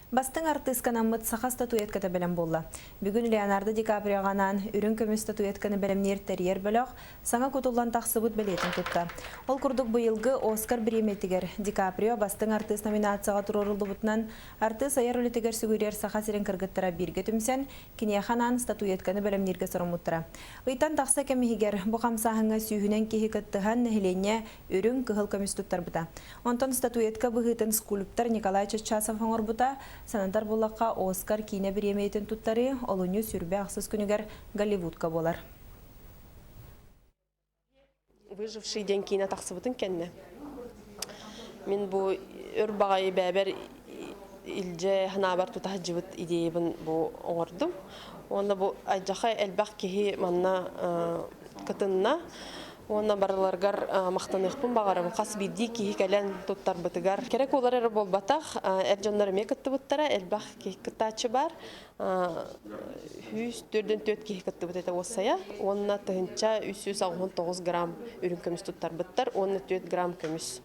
Бастыҥ артыыска анаммыт саха статуэтката бэлэм буолла. Бүгүн Леонардо Ди Каприоҕа анаан үрүҥ көмүс статуэтканы бэлэмниир тэрийэр бөлөх саҥа кутуллан тахсыбыт бэлиэтин тутта. Ол курдук быйылгы Оскар бириэмийэтигэр Ди Каприо бастыҥ артыыс номинацияҕа туруоруллубутунан артыыс айар үлэтигэр сүгүрүйэр Саха сирин кыргыттара бииргэ түмсэн, киниэхэ анаан статуэтканы бэлэмнииргэ соруммуттара. Ыйтан тахса кэм иһигэр бу хамсааһыҥҥа сүүһүнэн киһи кыттыһан нэһилиэнньэ үрүҥ, кыһыл көмүс туттарбыта. Онтон статуэтка быһыытын скульптор Николай Чоччасов оҥорбута. Санатар буоллахха, Оскар киинэ бириэмийэтин туттарыы олунньу сүүрбэ ахсыс күнүгэр Голливудка буолар. Выживший диэн киинэ тахсыбытын кэннэ мин бу өр баҕайы бэйэбэр илдьэ санаабар тута сылдьыбыт идеябын бу оҥордум. Уонна бу алдьархай элбэх киһи манна кытынна. Уонна барыларыгар махтаныахпын баҕарабын. Хас биирдии киһи кэлэн туттарбытыгар. Кэрэ куолар эрэ буолбатах, эр дьоннор эмиэ кыттыбыттара, элбэх киһи кыттааччы баар. 144 киһи кыттыбыт этэ уоссайа. Уонна 1389 грамм үрүҥ көмүс туттарбыттар уонна 4 грамм көмүс.